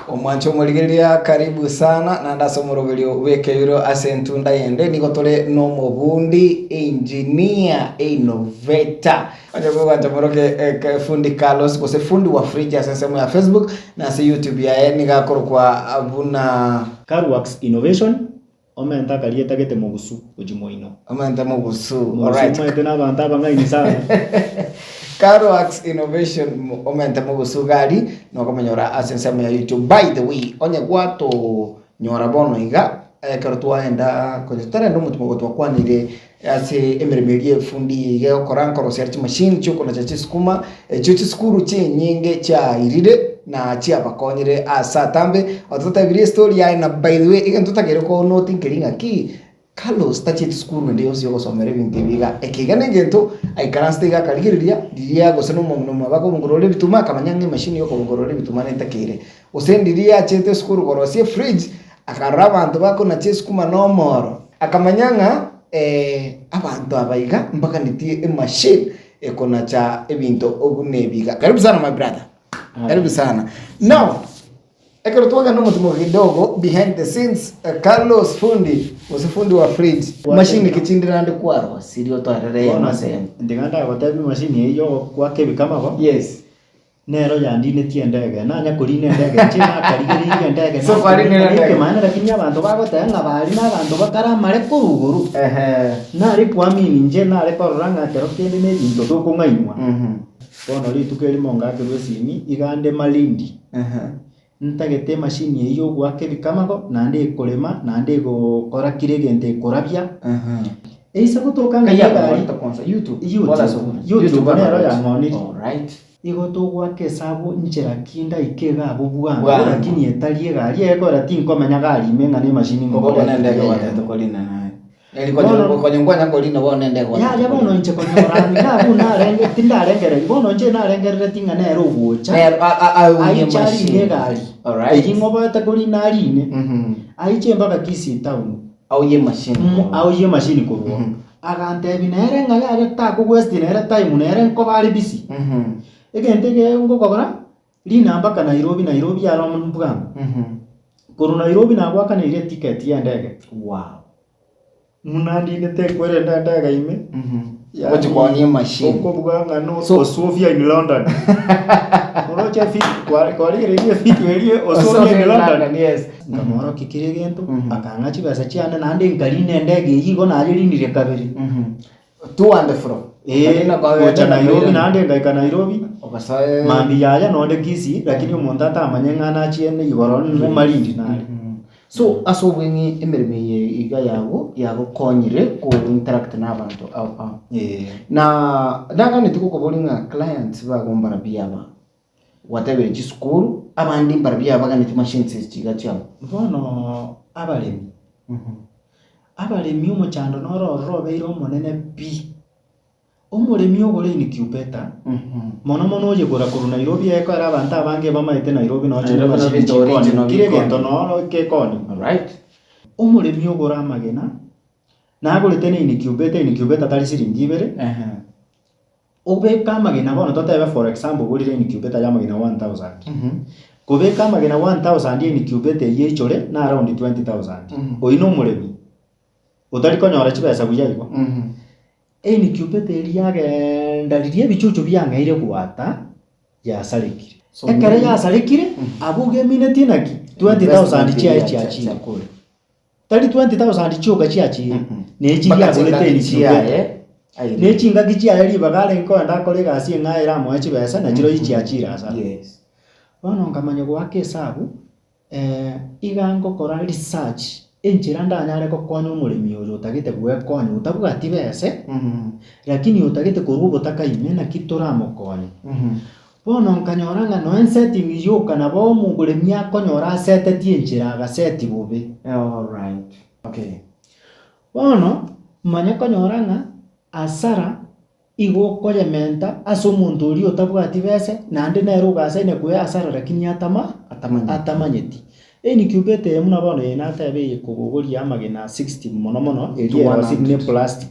Omwancho omorigereria karibu sana naende ase omoroberio bw'ekeiro ase entunda yende nigo tore nomobundi engineer innovator onye kogwancha moroke eh, fundi Carlos gose fundi wa fridge ase ensemo ya Facebook na ase YouTube yaye nigo akorokwa buna Carworks Innovation, Omente akarieta gete mogusu gochia moino. Omente mogusu. Mogusu Alright. omanyete na abanto abang'aini sana. Carworks Innovation omente mogusu gari nokomenyora ase ensemo ya YouTube. By the way, onye gwatonyora bono iga ekero twaenda konya totarenda omotimogo twakwanire ase emeremo eria efundi eye iga egokora nkorosia are chimachine chiokonacha chisukuma, echio chisukuru chinyinge chiairire na chiabakonyire ase atambe, ototebirie estory yaye na by the way egento otagere konoti nkeri ng'aki, Carlos tachieti sukuru ende yonsi yogosomera ebinto ebi iga, eke iga negento aikaransete iga akarigereria riria gose na omong'ina omwabo akobongorora ebituma akamanya ng'a emachine yokobongorora ebituma netakeire. Gose ndiria achiete esukuru korosia efridge, akarora abanto bakonacha esukuma na omoro, akamanya ng'a abanto aba iga mbaganetie emachine ekonacha ebinto buna ebi iga. Karibu sana my brother, karibu sana. Now, ekero twagenda omotimo kidogo behind the scenes, Carlos fundi gose fundi wa fridge, machine ki chinde naende kwarosirie otoerere Bono eyemo ase eyemo? ndiga ndagotebia emachine eyio yogokwaka ebikamago. Yes. Nero yandinetie endege, nanya korina endege inche nakarigereirie endege So kwarinire nakorina endege? ekemanera lakini abanto bagoteba ng'a baria na abanto bakare amare korwa igoro. Ehe. Nare kuamini inche nare korora ng'a ekero kende na ebinto tokong'ainwa. Bono rituko erimo ngakerwa esimi, iga nde Malindi, ntagete emashini eyio yogoaka ebikamago, naende ekorema, naende egokora kera egento ekorabia. Eise gotoka ng'a egari, YouTube, YouTube nero yang'onirie. Igo togoaka esabu nchera ki ndaike iga abwo bwango, lakini etari egari egekogera tinkomenya gari ime ng'a nemashini ngokora Yaya bono inche konyora iga abwo narenge tindarengereria bono inche narengereretie ng'a nere ogocha aiche arine egari eyio ng'oboete korina arine aiche mpaka Kisii town aoyie emashini korwa oo. Agantebia nere ng'a yaya takogwesti nere time nere nkoba are busy. Egento eke ngokora, rina mpaka Nairobi, Nairobi aro mbwango. Korwa Nairobi nagwakaneire eticket ya endege. Buna ndinete ekwerende endege ime, yaani Gochi koonia emachine. okobuga ng'a no Osofia in London. Oroche efi kwarigereire evideo eria Osofia in London? Yes. Nkamworokia kera egento, akang'a chibesa chiane naende nkarina endege eyio igo nayerinirie kabere. To and fro. Eeh, gocha Nairobi naende ngaika Nairobi, Ogasoa mambia yaya nonde Kisii, lakini omonto atamanye ng'a nachie igoro Malindi nare. So ase obweng'e emeremo eye iga yago yagokonyire ko interact na abanto ao ao. Na naganeti gokoboria ng'a clients bago mbarabwo aba. Gwatebire chisukuru, abande mbarabwo abaganeti machines echi iga chiabo. Bono abaremi, abaremi omochando noro ororo obeire omonene pi. Omoremi ogore incubator, mono mono oyegora korwa Nairobi ekero abanto abange bamaete Nairobi noo chire Nairobi machine nabinto chikoni, original kera bikoni. egento noo gekoni. Alright. Omoremi ogore amagena, nagorete na incubator, incubator tari siringi ibere. Obeke amagena bono totebe for example ogorire incubator ya amagena 1000, kobeka amagena 1000 incubator eyio eichore na around 20000, oyio na omoremi otari konyora chibesa buya igo. Incubator eria yagenda riria ebichuchu biang'eire goata yasarekire. Ekero yasarekire abwo ogemineti naki 20000 chiaye chiachire. Tari 20,000 chioka chiachire, ne chiria agorete incubator. Ne chingaki chiaye ribaga arenge kogenda akore egasi eng'ao eramoe chibesa na chirochio chiachire asara. Bono nkamanya goaka esabu, iga ngokora research enchera ndanyare gokonya omoremi oyo otagete gwekonya otabwati bese, lakini otagete korwa obotaka ime naki toramokonye. Bono nkanyora ng'a nonya ensetting yoka nabo omoremi akonyora asetetie enchera agaseti bobe. Alright. Okay. Bono manya konyora ng'a hasara igo okoyementa ase omonto oria otabwati bese naende nere ogasaine koe hasara lakini atama Atamanyeti. atamanyeti. Incubator eye buna bono eye nateba eye kobogoria amagena 60 mono mono eria erosirie ne plastic,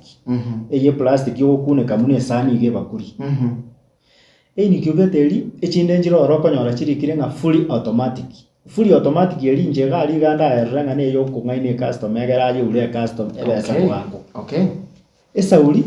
eye plastic ogokuneka buna esani iga ebakuri. Incubator eria, echinde nchire ororo okonyora chirikire ng'a fully automatic. Fully automatic eria inche iga aria iga ndayerore ng'a neye okong'aina ecustomer egere ayeure ecustomer ebesa Okay. bwango. Okay. Esauri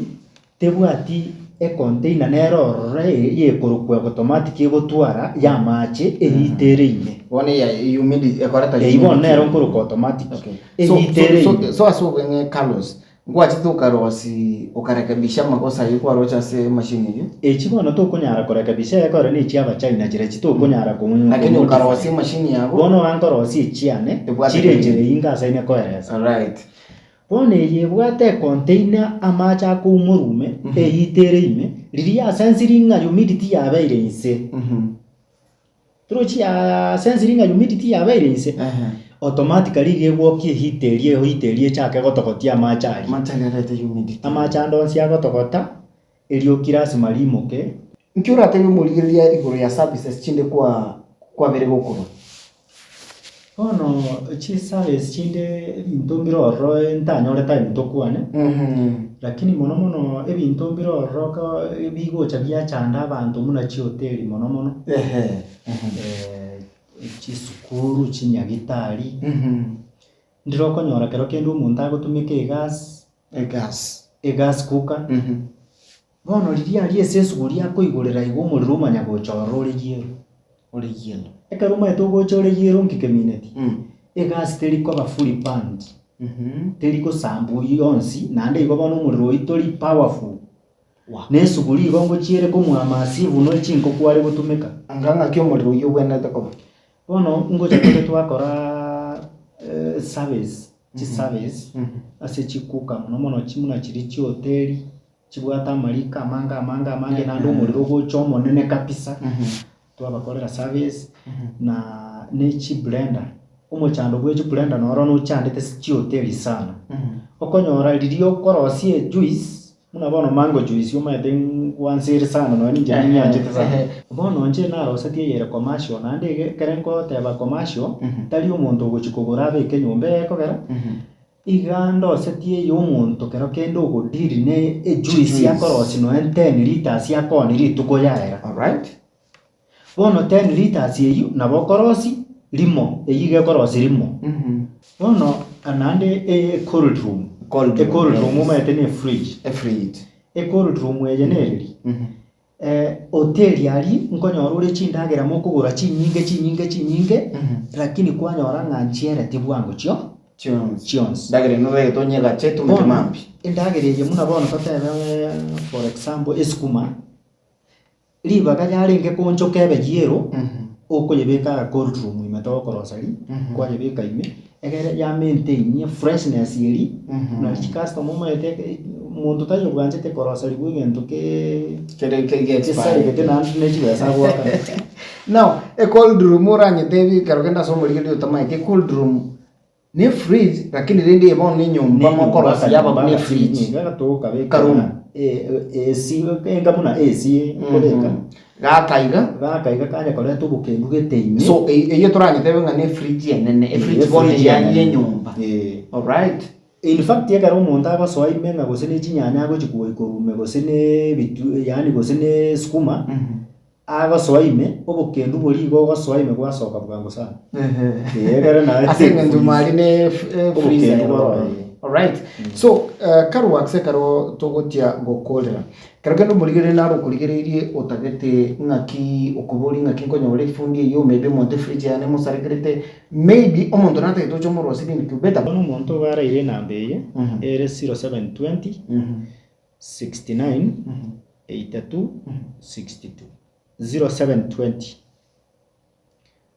tebwati econtainer nere ororo yekorokwa automatic egotwara ya amache eyitere ime. Bono eya humidity ekoreta Eyio bono nero nkorokwa automatic. Okay. So, Eyitere so, ime. so, so ase obweng'e Carlos, Ngwachete okarosi okarekebisha amakosa ayio kwaroche ase emachine eyio. Echi bono tokonyara korekebisha ekore ne echia abachina chiria chitokonyara ko Lakini ko okarosia modify. emachine yago. Bono iga nkorosia echiane Ebwate chire keri. enchera eyio ngasaine koeresa. Alright. Bono eye ebwate econtainer amache akoumorwa ime, eyite ere ime, riria yasensiri ng'a humidity yabeire inse. Torochi yasensiri ng'a humidity yabeire inse, automatically iga egwokia eheat eria eheat eria echake gotogotia amache aria. Amache aria arete humidity. Amache ande onsi agotogota, erioki lasima riimoke. Nki oratebie omorigereria igoro ya services chinde kwa kwabere gokorwa? Bono chiservice chinde ebinto mbire ororo ntanyore time tokwane, lakini mono mono ebinto mbire ororo ko bigocha biachanda abanto buna chihoteli mono mono, chisukuru, chinyagitari, ndire okonyora kero kende omonto agotumeka egas, Egas. egas cooker. Bono riria aria ase esuguri akoigorera igo omorero omanya gocha ororo ore yiero. Ore yiero. Ekero omanyete ogocha ore yiero nki kemineti? Egasi teri koba fully burnt, teri gosambwa yonsi naende igo bono omorero oyio tori powerful. Na esuguri igo ngochiere komwama ase buna chinko kware gotumeka. Anga ng'aki omorero oyio obwenerete koba? Bono ngocha tore twakora service, chiservice ase chikuka mono mono buna chiria chihoteli. chibwate amariko amange amange amange naende omorero ogocha omonene kabisa, twabakorera service, na ne chiblender, omochando bwa echiblender noro nochandete ase chihoteli sana, okonyora riria okorosia ejuice, buna bono mango juice omanyete ngwansere sana nonye ninche ninyanchete sana, bono inche narosetie eyere commercial naende iga ekere ngoteba commercial, tari omonto ogochia kogora abeke nyomba eye ekogera. Iga ndosetie ey'omonto kero kende ogodiri ne ejuice akorosia nonya 10 litres akooni rituko yaera. Alright. Bono 10 litres eyio nabo okorosia rimo, eyio iga ekorosia rimo. Bono naende e cold room, Cold room, e cold room yes. omanyete ne efridge. Efridge. E cold room eye nereri, Hoteli aria nkonyora ore chindagera mokogora chinyinge chinyinge chinyinge, lakini kwanyora ng'a nchiereti bwango chio Chionsi. chionsi. Endagera eye nobegete onyegache etumeke Bono, mambia. endagera eye buna bono totebe for example esukuma, ribaga yarenge koonchoka ebe yellow, okoyebeka aa cold room ime togokoroseria, kwayebeka ime, egere ya maintain freshness eria, nari chicustomer omanyete monto taiyo bwanchete koroserigwa egento keeee Kere kege kesaregete naende ne chibesa agoakana. Now, ecold room oranyetebie ekero kende ase omorigereria otamaeti, ecold room ne efridge lakini rende eye bono ne enyomba mokorosia yaba buna efridge. Karoom. AC enga buna AC okobeka. Gaka iga. Gaka iga kanya koreta obokendu gete ime. So eyio toranyetebe ng'a ne efridge enene, efridge bono Efridge eya enene. ya enyomba. Alright. In fact ekero omonto agosoa ime ng'a gose ne chinyanya agochi koikorwa ime gose ne ebitu yaani gose ne esukuma. Agosoa ime, obokendu boria igo ogosoa ime gwasoka bwango sana. Ee, ekero naye Ase eng'encho mwari ne freezer Obokendu ero. boro, ee. Alright. So, karwa ase ekero togochia gokorera, ekero kende omorigereria naro okorigereirie otagete ng'aki okoboria ng'aki nkonyora efundi eyio maybe omonto efridge yane emosarekerete, maybe omonto natagete oche omoroserie incubator. Bono omonto iga araire enamba eye, ere 0720. 69 82 62 0720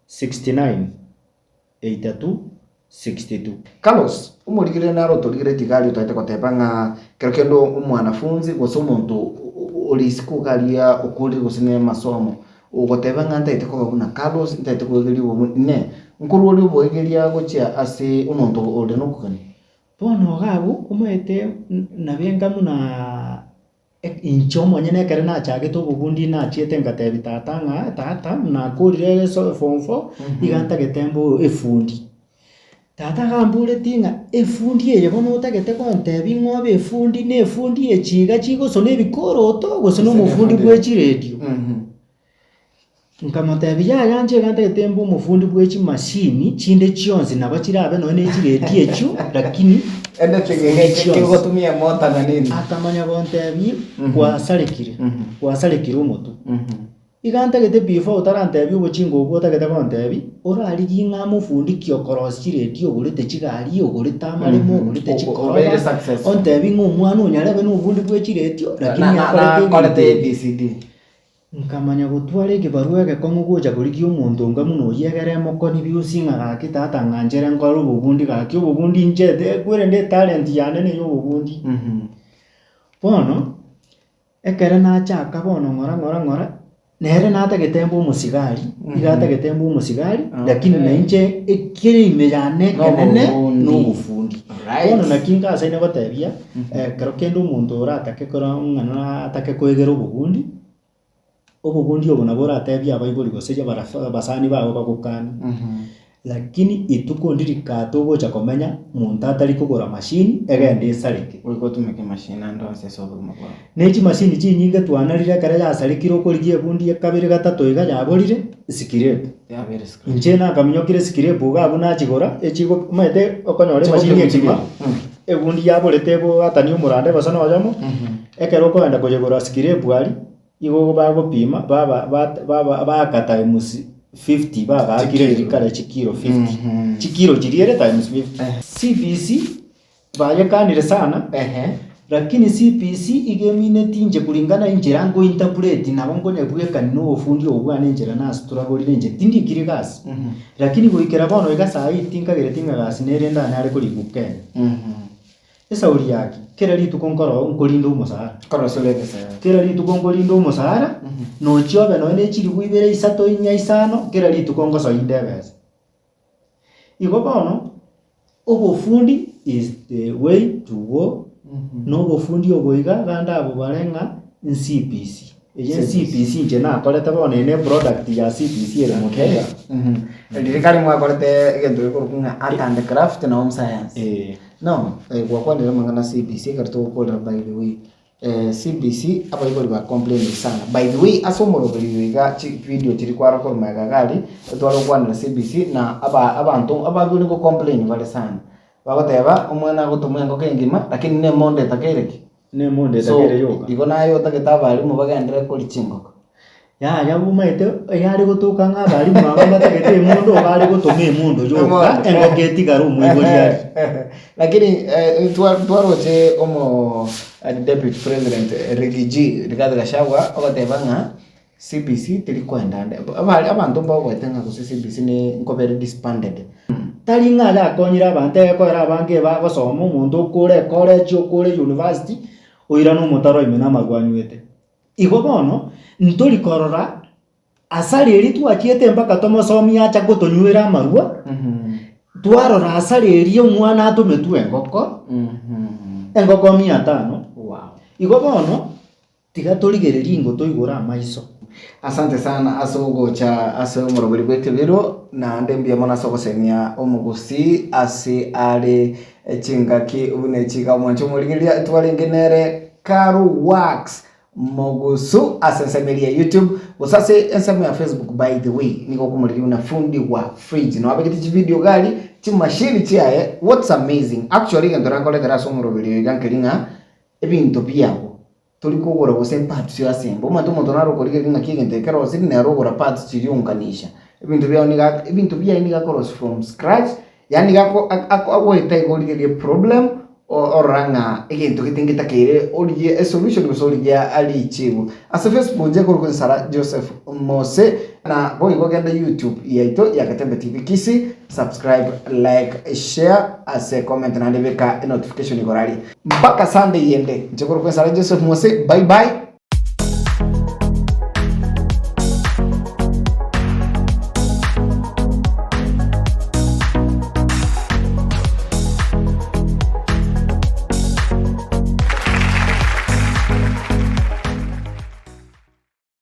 69 82 62. Carlos, omorigereria nare otorigeretie iga aria otagete goteba ng'a kero kende omwanafunzi gose omonto ore isiko iga aria okorire gose na amasomo, ogoteba ng'a ntagete koba buna Carlos, ntagete koegeria obo inee, nkorwa oria oboegeria gochia ase omonto ore na okogania? Bono iga abwo omanyete nabe buna inche omonyene ekero nachagete obobundi nachiete ngatebia tata ng'a tata nakorire eso form four, iga ntagete mbe efundi. Tata akamboretie ng'a efundi eye bono otagete gontebia ng'a obe efundi na efundi echi iga chigosona ebikoroto gose na omofundi bwe chiredio. Nkamotebia, Yaya inche iga ntagete mbe omofundi bwe chimashini chinde chionsi nabo chirabe nonya ne chiredio echio lakini Ende chifundi chionsi. kegotumia emota na nini. Akamanya gontebia gwasarekire, gwasarekire omotwe. Iga ntagete before otarantebia obochinga obwo otagete gontebia, orarigie ng'a mofundi ki okorosia chiredio ogorete chigari, ogorete amaremo, ogorete Obeire chikoroba, successful. ontebie ng'a omwana onyarebe na obofundi bwe chiredio lakini Na- na- akorete nakorete ebinto ebi. ABCD. Nkamanya gotwara ekebarua egekong'u gocha korigia omonto onga buna oyio egere emokoni bionsi ng'a gaki tata ng'anchere nkore obobundi gaki obobundi inchete kwerende etalent yane neye obobundi. Bono, ekere nachaka bono ng'ora ng'ora ng'ora, nere natagete mbe omosigari, iga atagete mbe omosigari, lakini na inche ekere ime yane ekenene Nobobundi. na obofundi. Alright. Bono naki ngasaine gotebia, ekero kende omonto oratake kora ng'a natake koegera obobundi. Obobundi obo nabo oratebie abaibori gose abasani bago bagokanie, lakini ituko ndiri kata ogocha komenya monto atari kogora machine egende esareke. Goika otumeke emachine ande onsi ase obogima bwao. Ne chimashini chinyinge twanarire ekero yasarekire okorigia ebundi ya kabere gatato iga yaborire, sikirep. Yabeire scrap. Inche nakaminyokire sikirep iga abwo nachigora, echigo omanyete okonyora emachini Chigopimwa ekima. chibere. Ebundi yaborete ebwatani omoranda egose na oyomo, ekero okogenda koyegora scrape aria, igo bagopima baba baba baaka times 50 babaakire riria kare chikilo 50, chikilo chiria ere times 50. CBC bayekanire sana, lakini CBC iga emineti inche kulingana enchera nko interpret nabo nkonyebwekani na obofundi obo bwane enchera nasituragorire inche tindikiri gasi, lakini goikera bono iga saii tinkagereti ng'a gasi nere ndanyare korikwa Kenya. Esauri yaki, kera rituko nkoroo nkorinda omosara. Korosora ebesa yaye. Kera rituko nkorinda omosara, nochia obe nonya ne chilifu ibere, isato, inya, isano, kera rituko ngosoinde ebesa. Igo bono, obofundi is the way to go, na obofundi obo iga abande abwo bare ng'a ncbc, eye ncbc inche nakorete bono eye ne product ya CBC ere motwe igaa. Riria kare mwakorete egento gekorokwa ng'a art and craft na home science. Eh. No, gwakwanire amang'ana a CBC ekero togokorera by the way, CBC abaibori ba complainire sana. By the way ase omoroberi oyo iga chivideo chiria kware korwa magega iga aria, tware gokwanera CBC na aba abanto abaibori ngo complain bare sana. Bagoteba omwana agotomwa engoko engima lakini na emondo etakeire ki? Na emondo So etakeire yoka. igo naye otagete abalimu bagenderere koria chingoko. Yaya omaete eyare gotoka ng'a abalimu aba mbatagete emondo bare gotoma emondo yoka engoko etigare omoibori aria. Lakini eh, twaroche omo deputy president Riggy G Rigathi Gachagua ogoteba ng'a CBC teri koenda ande. Abare abanto mbagoete ng'a gose CBC ne nkobere disbanded. Tari ng'a yakonyire abanto egekoera abange bagosoma omonto okore ecollege okore university oirane omotaro ime na amarwa anywete. Igo bono, ntori korora asara eria twachiete mpaka tomosomie acha gotonywera amarwa, twarora asara eria omwana atometwe engoko, engoko mia tano, igo bono tiga torigererie ingo toigore amaiso. Asante sana ase ogocha ase omoroberi bw'ekebiro, naende mbuya mono ase ogosemia omogusii ase are chingaki buna echi iga omwanche omorigereria twarenge nere Karu Wax Mogusu ase ensemo eria ya YouTube gose ase ensemo ya Facebook by the way nigo okomorigia buna fundi wa fridge nabo abegete chivideo iga aria chimashini chiaye what's amazing actually egento nakoretera ase omoroberi oyo iga nkeri ng'a ebinto biago tori kogora gose parts ase embe omanyete omonto naro okorigereria ng'aki egento eke kerosiri nere ogora parts chiria ounganisha ebinto biago nigo ebinto biaye nigo akorosia from scratch Yaani iga ako ako agoeta iga origererie problem orora ng'a egento gete ngetakeire origie esolution gose origie richibu. Ase Facebook inche nkorokwa Nsara Joseph Mose na boigo genda YouTube yaito ya Getembe TV Kisii, subscribe, like, share ase comment naende beka enotification igoro aria. Mpaka Sunday ende, inche nkorokwa Nsara Joseph Mose, bye bye.